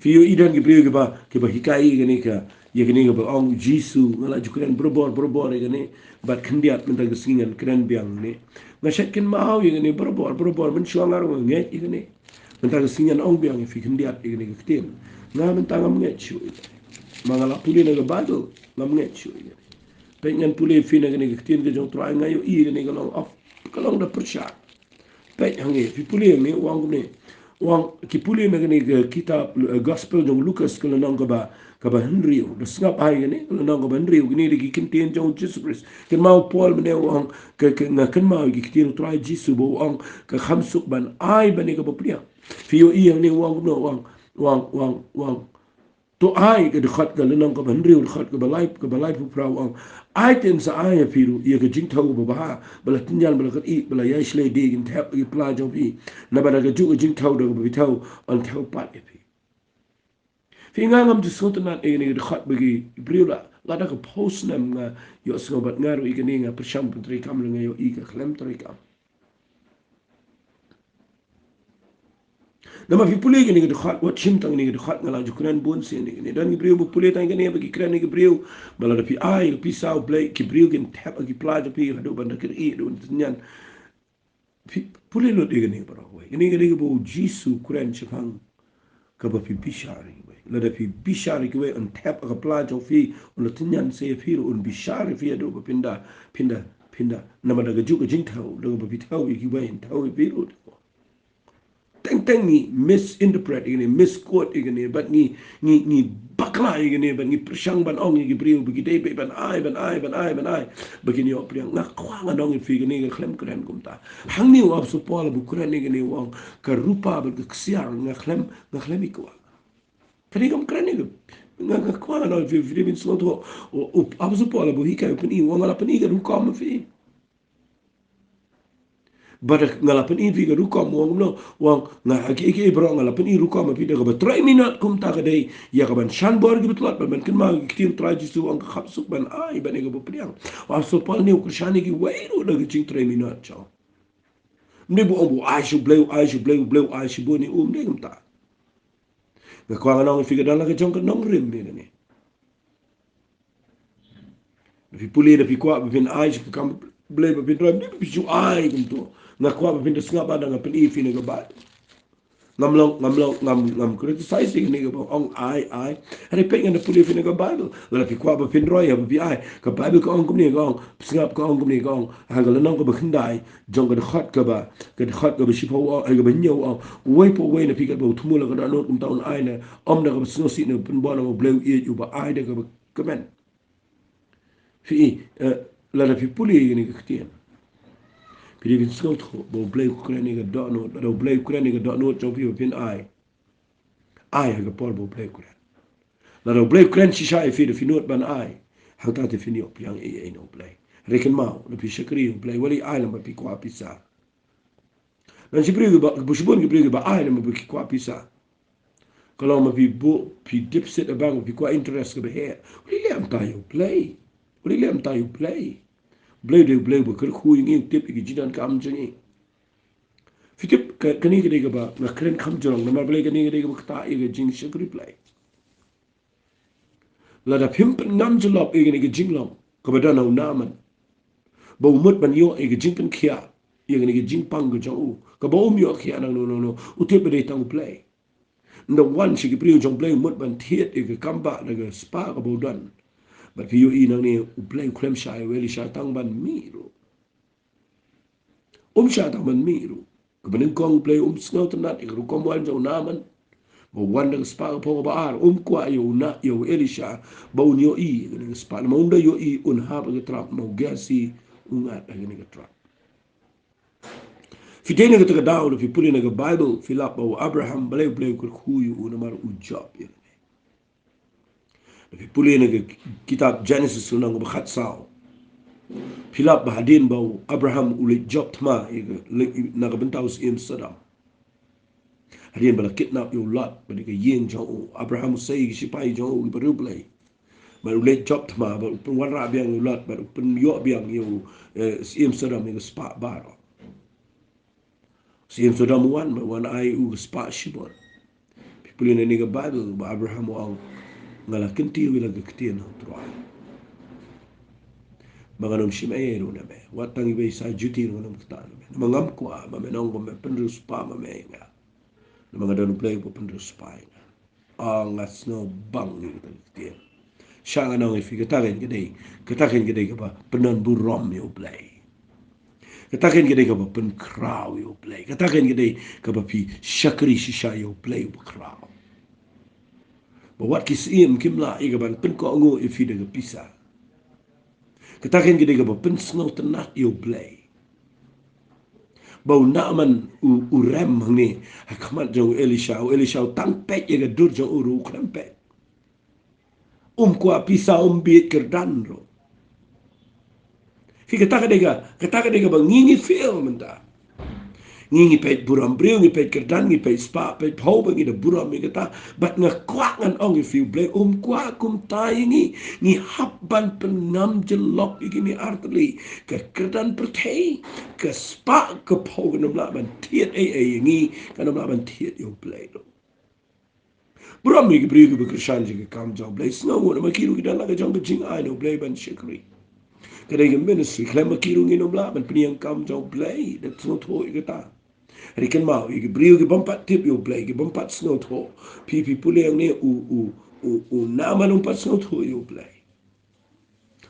Phi ïohi don ki briew kiba, kiba hikai ïa kane ka, ïa kane kaba ong Jisu, nga la ju kren barabor, barabor ïa kane, bad khyndiat mynta ka sngi ngan kren biang ne. Nga shait kynmaw ïa kane barabor, barabor, mynshuwa nga ruh nga ngeit ïa kane. Mynta ka sngi ngan ong biang ïa phi khyndiat ïa kane ka ktien. Nga mynta ngam ngeit shuh ïa kane. Ma nga la pule na ka Baibl, ngam ngeit shuh ïa kane. Peit ngan pule ïa phi na kane ka ktien ka jong U Trai, nga ïohi ïa kane ka long of, ka long da pyrshah. Peit hangne, phi pule hangne, u ong kumne. U ong, ki pule na kane ka kitab, eh, Gospel jong u Lukas ka lynnong kaba, kaba hynriew. Da sngap bha ïa kane, ka lynnong kaba hynriew, kine dei ki ktien jong u Jisu Khrist. Kynmaw u Paul mynne u ong, ka, ka, nga kynmaw ïa ki ktien U Trai Jisu ba u ong, ka kham suk ban ai ban ïa kaba pdiang. Phi ïohi hangne u ong kumno, u ong, u ong, u ong, u ong. To ai, ka dkhot ka lynnong kaba hynriew, dkhot kaba lai, kaba laiphew phra u ong. Ai te yn sa ai ha phi ruh ïa ka jingthew kaba bha, ba la tynjan, ba la kyrïh, ba la ïai shlei die, kin thep ha ki pla jong phi. Naba da kajuh ka jingthew da kaba phi thew, yn thew pat ïa phi. Phi, nga ngam ju sngewtynnat ïa kane ka dkhot ba ki briew la, lada ka phew snem nga ïohsngew bad nga ruh ïa kane, nga pyrshang pyntreikam, nga ïohi ka khlem treikam. Namar phi pule kane ka dkhot, wat shim tang kane ka dkhot, nga la ju kren bun sien ïa kane. Don ki briew ba pule tang kane ba ki kren ïa ki briew ba lada phi ai ïa ka pisa U Blei, ki briew kin thep ha ki pla jong phi haduh ban da kyrïh, haduh ban da tynjan. Phi pule lut ïa kane baroh kawei. Kane, kane kaba u Jisu u kren shaphang kaba phi bishar ïa kiwei. Lada phi bishar ïa kiwei, un thep ha ka pla jong phi, un da tynjan sa ïa phi ruh, un bishar ïa phi haduh ba phin da, phin da, phin da. Namar da kajuh ka jingthew da kaba phi thew ïa kiwei, yn thew ïa phi ruh. Teng teng ngi misinterpret ïa kane, misquote ïa kane, bad ngi, ngi, ngi bakla ïa kane, bad ngi pyrshang ban ong ïa ki briew ba ki dei ban ai, ban ai, ban ai, ban ai, ba kin ïoh pdiang. Nga kwah ngan ong ïa phi, kane ka khlem kren kumta. Hangne u Apostol Paul ba u kren ïa kane u ong, ka rupa bad ka ksiar nga khlem, nga khlem i kwah. Kane kam kren ïa ka. Nga, nga kwah ngan ong ïa phi, phi dei ban sngewthuh. U, u Apostol Paul ba u hikai, u pyni, u ong nga la pyni ka rukom ha phi. Bad nga la pyni ïa phi ka rukom, u ong kumno, u ong nga ha kiei kiei baroh nga la pyni rukom ha phi, da kaba trei minot kumta ka dei ïa ka ban shan bor kiba tlot, ban, ban kynmaw ïa ki ktien U Trai Jisu, u ong ka kham suk ban ai ban ïa kaba pdiang. U Apostol Paul ne u kyrshan ïa kiwei ruh da ka jingtrei minot jong u. Ym dei ba u ong ba u ai sha U Blei, u ai sha U Blei, U Blei u ai shibun ïa u, ym dei kumta. Nga kwah ngan ong ïa phi, ka don la ka jong ka nongrim ïa kane. Da phi pule, da phi kwah ba phin ai sha ka kam Blei ba phin roi, ym dei ba phi shu ai kumto. Nga kwah ba phin da sngap, ba nga pyni ïa phi na ka Baibl. Ngam long, ngam long, ngam, ngam criticize ïa kane kaba ong ai, ai. Hynrei peit ngan da pule phi na ka Bible. Lada phi kwah ba phin roi, haba phi ai. Ka Bible ka ong kumne, ka ong. Phi sngap, ka ong kumne, ka ong. Ha ka lynnong kaba khyndai jong ka dkhot kaba, ka dkhot kaba shiphew ong, ai, kaba hynñiew ong. Uwei pa uwei na phi katba u thmu la ka dohnud kumta un ai ne. Ym da kaba sngewsih ne pynbor, namar U Blei u ïeit, uba ai da kaba kmen. Phi, eh, lada phi pule ïa kane ka ktien, phi dei ban sngewthuh ba U Blei u kren ïa ka dohnud, lada U Blei u kren ïa ka dohnud jong phi ba phin ai, ai ha ka por ba U Blei u kren. Lada U Blei u kren shisha ïa phi da phi nud ban ai, hangta te phin ïoh pdiang ei ei na U Blei. Hynrei kynmaw, lada phi shakri U Blei, wat leit ai lem ba phi kwah pisa. Ngan shu briew kiba, bun shu bun ki briew kiba ai lem ba ki kwah pisa. Ka long ma phi buh, phi deposit ha bank, phi kwah interest kaba heh. Wat leit leh kumta ïa U Blei. Wat leit leh kumta ïa U Blei. U Blei u dei U Blei uba kyrkhu ïa ngi, u tip ïa ki jingdonkam jong ngi. Phi tip ka, kane ka dei kaba nga kren kham jrong, namar balei kane ka dei kaba ktah ïa ka jingshakri Blei. Lada phim pynngam jyllop ïa kane ka jinglong kaba don ha u Naaman, ba u mut ban ïoh ïa ka jingpynkhiah ïa kane ka jingpang ka jong u, kaba um ïoh khiah nangno nangno, u tip ba dei tang U Blei. Ynda wan sha ki briew jong U Blei, u mut ban thied ïa ka kambah da ka spah kaba u don. Bad phi ïohi nangne U Blei u khlem shah ïa u Elisha tang ban mih ruh. Um shah tang ban mih ruh. Kaba nyngkong, U Blei um sngewtynnat ïa ka rukom wan jong u Naaman ba u wan da ka spah ka phew kaba ar. Um kwah ïa u Na, ïa u Elisha ba un ïohi ïa kane ka spah. Namar ynda u ïohi un hap ha ka trap, namar u Gehasi u ngat ha kane ka trap. Phi dei na kata ka daw, lada phi pule na ka Bible, phi lap ba u Abraham, balei U Blei u kyrkhu ïa u? Namar u jop ïa kane. Lada phi pule na ka kitab Genesis lynnong kaba khatsaw, phi lap ba hadien ba u Abraham u leit jop thma ïa ka, leit na ka bynta u syiem Sodom, hadien ba la kidnap ïa u Lot, bad ïa ka ïing jong u, Abraham u sei ïa ki shipai jong u kiba riewblei. Bad u leit jop thma, bad u pynwanrah biang ïa u Lot, bad u pynïoh biang ïa u, eh, syiem Sodom ïa ka spah baroh. Syiem Sodom u wan, bad u wan ai u ka spah shibun. Phi pule na kane ka Bible ba Abraham u ong, nga la kyntiew ïa la ka ktien ha U Trai ba ngan ym shim ei ei ruh na me. Wat tang iwei sa juti ruh ngan ym ktah na me. Namar ngam kwah ba men ong ba me pynriewspah ma me ïa nga. Namar nga don U Blei uba pynriewspah ïa nga. Ah, nga sngewbang ïa kata ka ktien. Sha nga ong ïa phi, kata kein ka dei, kata kein ka dei kaba pyndon burom ïa U Blei. Kata kein ka dei kaba pynkhraw ïa U Blei. Kata kein ka dei kaba phi shakri shisha ïa U Blei uba khraw. Ba wat ki syiem kim lah ïa ka ban pynkohnguh ïa phi da ka pisa. Kata kein ka dei kaba pynsngewtynnat ïa U Blei. Ba u Naaman u, u rem hangne ha khmat jong u Elisha, u Elisha u tang peit ïa ka dur jong u ruh u khlem peit. Um kwah pisa, um bieit kyrdan ruh. Phi, kata ka dei ka, kata ka dei kaba ngi ngi feel mynta. Ngi ngi peit burom briew, ngi peit kyrdan, ngi peit spah, peit phew, ba ngi da burom ïa kata. Bad nga kwah ngan ong ïa phi, U Blei um kwah kumta ïa ngi. Ngi hap ban pynngam jyllop ïa kine artylli. Ka kyrdan pyrthei, ka spah ka phew kan ym lah ban thied ei ei ïa ngi, kan ym lah ban thied ïa U Blei ruh. Burom ïa ki briew kiba kyrshan ïa ka kam jong U Blei. Sngewnguh namar ki ruh ki don la ka jong ka jingai na U Blei ban shakri. Ka dei ka ministry, khlem ma ki ruh ngin ym lah ban pynïeng kam jong U Blei, da sngewthuh ïa kata. Hynrei kynmaw, ïa ki briew ki bym pat tip ïa U Blei, ki bym pat sngewthuh. Phi, phi pule hangne u, u, u, u Naaman um pat sngewthuh ïa U Blei.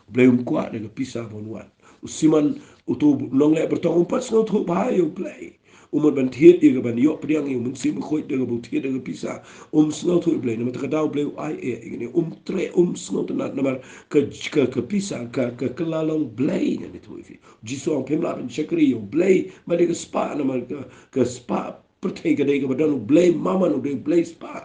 U Blei um kwah da ka pisa ba un wan. U Simon, uto u nongleh byrtong um pat sngewthuh bha ïa U Blei. U mut ban thied ïa ka ban ïoh pdiang ïa U Mynsiem Bakhuid da kaba u thied da ka pisa. Um sngewthuh ïa U Blei, namar kata ka daw U Blei u ai eh ïa kane, um treh, um sngewtynnat namar ka, ka, ka pisa, ka, ka kylla long blei, ngan ïathuh ïa phi. U Jisu u ong phim lah ban shakri ïa U Blei bad ïa ka spah, namar ka, ka spah pyrthei ka dei kaba don u blei mammon, u dei u blei spah.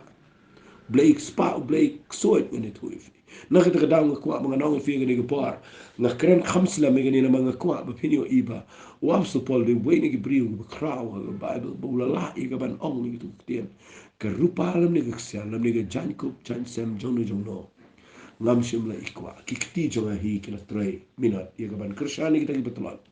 Blei spah, u blei ksuid, ngan ïathuh ïa phi. Na kata ka daw nga kwah ba ngan ong ïa phi ha kane ka por. Nga kren kham slem ïa kane namar nga kwah ba phin ïohi ba u Apostol Paul u dei uwei na ki briew kiba khraw ha ka Baibl, ba u la lah ïa ka ban ong ïa kito ki ktien. Ka rupa lymne ka ksiar, lymne ka jaiñkup jaiñsem jongno jongno, ngam shym la i kwah. Ki kti jong nga hi ki la trei minot ïa ka ban kyrshan ïa kita kiba tlot.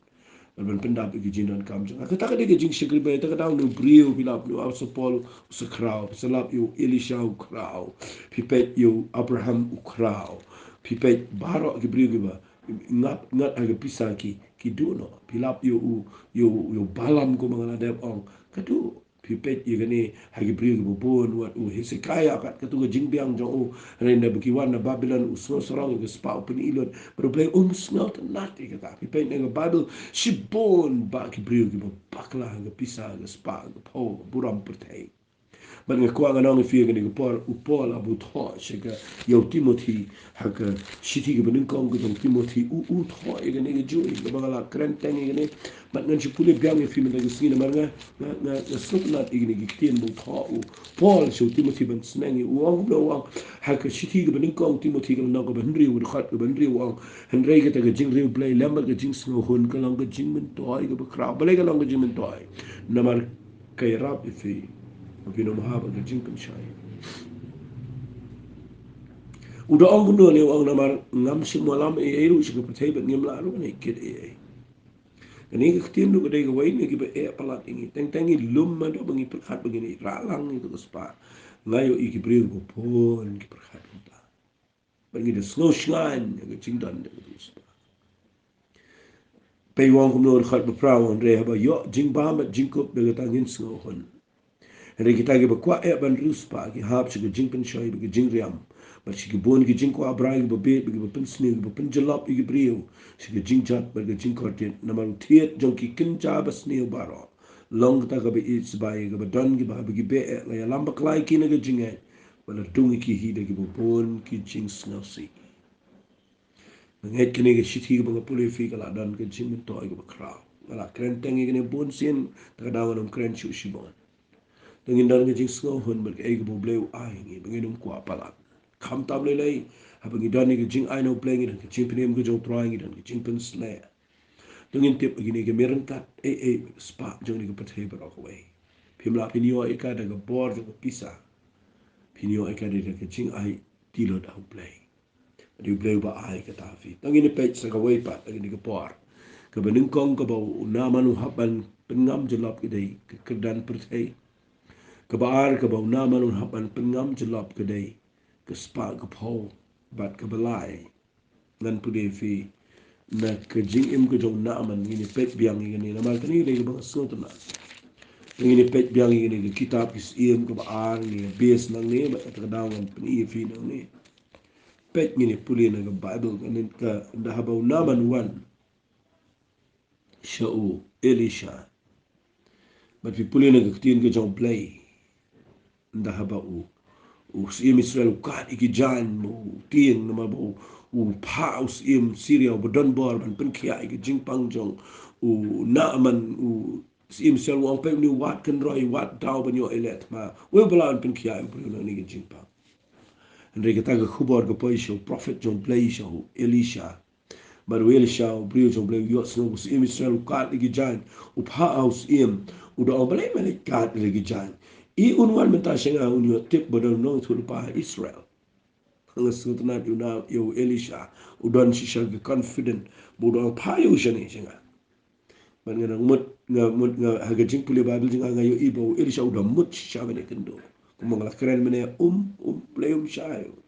Ban, ban pyndap ïa ki jingdonkam jong nga. Kata ka dei ka jingshakri Blei. Kata ka daw une u briew, phi lap une u Apostol Paul u sa khraw, phi sa lap ïa u Elisha u khraw, phi peit ïa u Abraham u khraw, phi peit baroh ki briew kiba ngat, ngat ha ka pisa ki, ki duh noh. Phi lap ïa u, ïa u, ïa u Balaam kumba nga la dep ong, ka duh. Phi peit ïa kane ha ki briew kiba bun, wat u Hesekiah pat, katto ka jingbiang jong u, hynrei haba ki wan na Babilon u sngewsarong ïa ka spah, u pyni lut, bad U Blei um sngewtynnad ïa kata. Phi peit na ka Baibl, shibun bah ki briew kiba bakla ha ka pisa, ha ka spah, ha ka phew, ha ka burom pyrthei. Bad nga kwah ngan ong ïa phi ha kane ka por, u Paul haba u thoh sha ka, ïa u Timothi, ha ka shithi kaba nyngkong ka jong u Timothi, u, u thoh ïa kane kajuh, kaba nga la kren teng ïa kane. Bad ngan shu pule biang ïa phi mynta ka sngi namar nga, nga, nga, nga sngewtynnad ïa kine ki ktien ba u thoh u Paul sha u Timothi ban sneng ïa u, u ong kumno, u ong ha ka shithi kaba nyngkong u Timothi ka lynnong kaba hynriew, dkhot kaba hynriew, u ong, hynrei kata ka jingriewblei lem bad ka jingsngewhun ka long ka jingmyntoi kaba khraw. Balei ka long ka jingmyntoi? Namar ka ïarap ïa phi ba phin ym hap ha ka jingpynshoi. U da ong kumno ne, u ong, namar ngam shym wallam ei ei ruh sha ka pyrthei bad ngim lah ruh ban ai kit ei ei. Kane ka ktien ruh ka dei kawei na kiba eh palat ïa ngi. Teng teng ngi lum haduh ba ngi pyrkhat ba ngin ïa rah lang ïa kato ka spah. Nga ïohi ki briew kiba bun ki pyrkhat kumta. Bad ngi da sngew shngaiñ ïa ka jingdon jong kato ka spah. Peit, u ong kumno, dkhot ba phra, u ong, hynrei haba ïoh jingbam bad jingkup, da kata ngin sngewhun. Hynrei kita kiba kwah eh ban riewspah ki hap sha ka jingpynshoi bad ka jingriam, bad sha ki bun ki jingkwah brai kiba bieit bad kiba pynsniew, kiba pynjyllop ïa ki briew sha ka jingjot bad ka jingkordit. Namar u thied jong ki kynja basniew baroh long kata kaba ïeit sbai, kaba don kiba, haba ki beh eh la ïalam bakla ïa ki na ka jingngeit, bad la dung ïa ki hi da kiba bun ki jingsngewsih. Nga ngeit kane ka shithi kaba nga pule ïa phi ka la don ka jingmyntoi kaba khraw. Nga la kren teng ïa kane bun sien, te ka daw ngan ym kren shuh shibun. Te ngin don ka jingsngewhun bad kaei kaba U Blei u ai ïa ngi, ba ngin ym kwah palat. Khamtam lei lei, haba ngi don ïa ka jingai na U Blei, ngi don ka jingpynim ka jong U Trai, ngi don ka jingpynshlur. Te ngin tip ba kine ki mih ryngkat, ei ei, spah jong kane ka pyrthei baroh kawei. Phim lah phin ïoh ïa ka da ka bor jong ka pisa. Phin ïoh ïa ka da ka jingai tilot ha U Blei. Dei U Blei uba ai kata ha phi. Te ngin ïa peit sa kawei pat ha kane ka por. Kaba nyngkong kaba u Naaman u hap ban pynngam jyllop ka dei ka kyrdan pyrthei. Kaba ar kaba u Naaman u hap ban pynngam jyllop ka dei ka spah ka phew, bad kaba lai ngan pule ïa phi na ka jingim ka jong u Naaman. Ngin ïa peit biang ïa kane namar kane ka dei kaba nga sngewtynnad. Ngin ïa peit biang ïa kane ka kitab Ki Syiem kaba ar, ngin ïa base nangne bad kata ka daw ngan pyni ïa phi nangne. Peit, ngin ïa pule na ka Baibl, kane ka, ynda haba u Naaman u wan sha u Elisha. Bad phi pule na ka ktien ka jong U Blei, ynda haba u, u syiem Israel u kad ïa ki jaiñ ba u tieng, namar ba u, u phah u syiem Syria uba don bor ban pynkhiah ïa ka jingpang jong u Naaman, u syiem Israel u ong, peit, une u wad kynroi, wad daw ban ïoh ïaleh thma. Uei uba lah ban pynkhiah ïa u briew na kane ka jingpang? Hynrei kata ka khubor ka poi sha u prophet jong U Blei, sha u Elisha. Bad u Elisha, u briew jong U Blei, u ïohsngew ba u syiem Israel u kad ïa ki jaiñ, u phah ha u syiem, u da ong, balei me leit kad ïa ki jaiñ? I un wan mynta sha nga, un ïoh tip ba don u nongïathuhlypa ha Israel. Nga sngewtynnad ïa u, ïa u Elisha, u don shisha ka confident ba u da ong, phah ïa u shane sha nga. Bad nga dang mut, nga mut, nga ha ka jingpule Baibl jong nga, nga ïohi ba u Elisha u da mut shisha ban ïakynduh. Kumba nga la kren mynne, um, um, Blei um shah ïa u.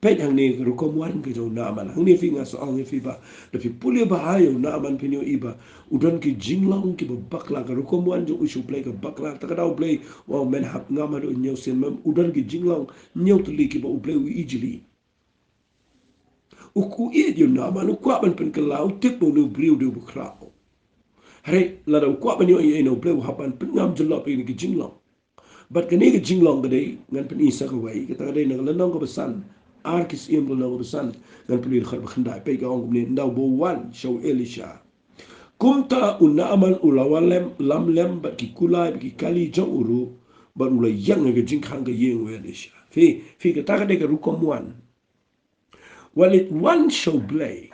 Peit hangne ka rukom wan ka jong u Naaman. Hangne phi, nga sa ong ïa phi ba, da phi pule bha ïa u Naaman phin ïohi ba u don ki jinglong kiba bakla, ka rukom wan jong u sha U Blei ka bakla. Ta ka daw U Blei u ong, men hap ngam haduh hynñiew sien, mem, u don ki jinglong hynñiew tylli kiba U Blei u ijli. U, u ïeit ïa u Naaman, u kwah ban pynkylla, u tip ba une u briew u dei uba khraw. Hynrei lada u kwah ban ïoh ei ei na U Blei, u hap ban pynngam jyllop ïa kine ki jinglong. Bad kane ka jinglong ka dei, ngan pyni sa kawei, kata ka dei na ka lynnong kaba san, Ar Ki Syiem ka lynnong kaba san, ngan pule dkhot ba khyndai, peit, ka ong kumne, ynda uba u wan sha u Elisha. Kumta u Naaman u la wan lem, lam lem bad ki kulai bad ki kali jong u ruh, bad u la ïeng ha ka jingkhang ka ïing u Elisha. Phi, phi, kata ka dei ka rukom wan. Wat leit wan sha U Blei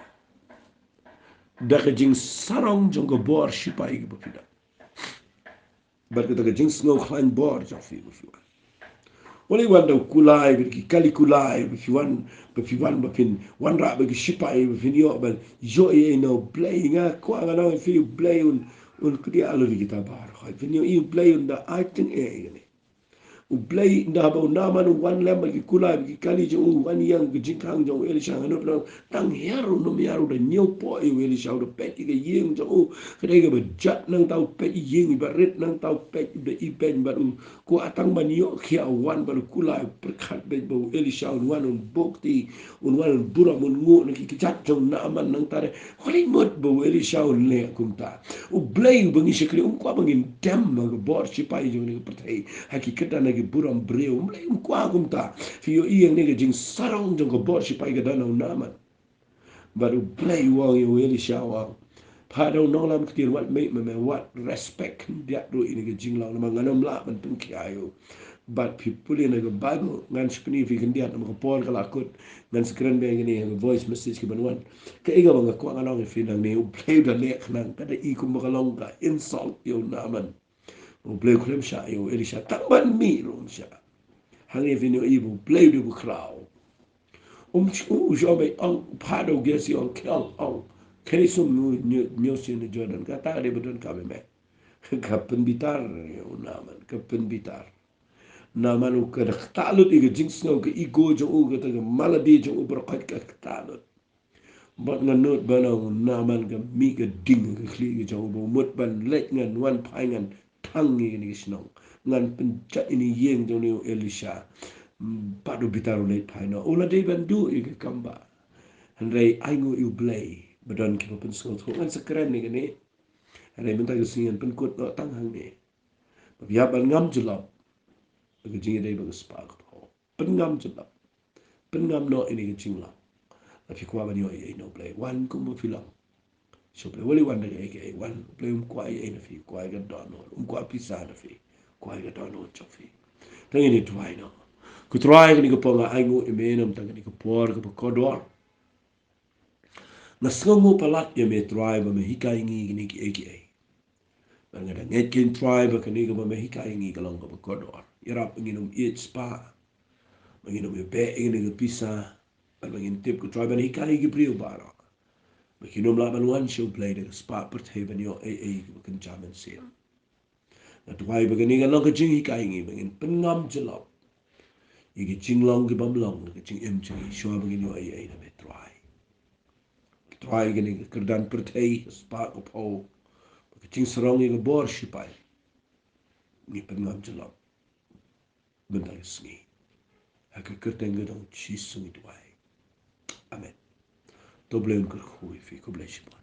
da ka jingsarong jong ka bor shipai kaba phi don, bad kata ka jingsngew khlaiñ bor jong phi ba phi wan. Wat leit wan da u kulai, bad ki kali kulai, ba phi wan, ba phi wan, ba phin wanrah bad ki shipai, ba phin ïoh ban ïoh ei ei na U Blei. Nga kwah ngan ong ïa phi, U Blei un, un kdiah lut ïa kita baroh. Phin ïohi U Blei un da ai tyngeh ïa kane. U Blei, ynda ba u Naaman u wan lem bad ki kulai bad ki kali jong u, u wan ïeng ha ka jingkhang jong u Elisha, nga nud ba tang hiar ruh nym hiar u da ñiew poh ïa u Elisha, u da peit ïa ka ïing jong u. Ka dei kaba jot nangta u peit ïa ïing, iba rit nangta u peit, u da ibeiñ bad u kwah tang ban ïoh khia, u wan bad u kulai, u pyrkhat beit ba u Elisha un wan un buh kti, un wan un burom, un nguh na ki kjat jong u Naaman nangta de. Khublei mut ba u Elisha un leh kumta. U Blei uba ngi shakri um kwah ba ngin dem ha ka bor shipai jong kane ka pyrthei, ha ki kyrdan, ha ki burom briew. U Blei um kwah kumta. Phi ïohi ïa kane ka jingsarong jong ka bor shipai ka don ha u Naaman. Bad u Blei u ong ïa u Elisha, u ong, phah da u nonglam ktien, wat mih ma me, wat respect khyndiat ruh ïa kane ka jinglong, namar ngan ym lah ban pynkhiah ïa u. Bad phi pule na ka Baibl, ngan sa pyni phi khyndiat namar ka por ka la kut. Ngan sa kren biang ïa kane ha ka voice message kaban wan. Kaei kaba nga kwah ngan ong ïa phi nangne, u Blei u da leh khnang, ka da i kumba ka long ka insult ïa u Naaman. U Blei u khlem shah ïa u Elisha tang ban mih ruh um shah. Hangne phin ïohi ba u Blei u dei uba khraw. Um sh-, u, u shah, u ong, phah da u Gehasi, ong, khie ong, ong, khie sum ñiew, ñiew, ñiew sien na Jordan, kata ka dei ba donkam ïa me. Ka pynbitar ïa u Naaman, ka pynbitar. Naaman u, ka da ktah lut ïa ka jingsngew, ka ego jong u, kata ka malade jong u baroh ka ktah lut. Bad nga nud ba na u Naaman ka mih ka ding ka khlieh ka jong u, ba u mut ban leit, ngan wan phai, ngan thang ïa kane ka shnong, ngan pynjot ïa kane ka ïing jong une u Elisha. Bad u bitar u leit phai noh. U la dei ban duh ïa ka kam ba. Hynrei ainguh ïa u Blei ba don kiba pynsngewthuh. Ngan sa kren ïa kane. Hynrei mynta ka sngi ngan pynkut noh tang hangne. Ba phi hap ban ngam jyllop ha ka jingïadei bad ka spah ka phew. Pynngam jyllop. Pynngam noh ïa kane ka jinglong. Lada phi kwah ban ïoh ei ei na u Blei, wan kumba phi long. Sha u Blei, wat leit wan da kaei kaei, wan. U Blei um kwah ei ei na phi, kwah ïa ka dohnud, um kwah pisa na phi, kwah ïa ka dohnud jong phi. Tang ïa kane, duwai noh. Ko Trai, kane ka por nga ainguh ïa me namar tang kane ka por kaba kordor. Nga sngewnguh palat ïa me Trai ba me hikai ïa ngi kine kiei kiei. Bad nga da ngeit keiñ Trai ba kane kaba me hikai ïa ngi ka long kaba kordor. Ïarap ba ngin ym ïeit spah, ba ngin ym ïabeh ïa kane ka pisa. Bad ba ngin tip, ko Trai, ban hikai ïa ki briew baroh ba kin ym lah ban wan sha u Blei da ka spah pyrthei ban ïoh ei ei kaba kynja mynsiem. Nga duwai ba kane kan long ka jinghikai ïa ngi ba ngin pynngam jyllop ïa ki jinglong ki bym long, ka jingim jong ngi, shuwa ba ngin ïoh ei ei na me Trai. Trai, kane ka kyrdan pyrthei, ka spah ka phew, ka jingsarong ïa ka bor shipai, ngi pynngam jyllop mynta ka sngi. Ha ka kyrteng ka jong u Jisu ngi duwai. Amen. To Blei un kyrkhu ïa phi, khublei shibun.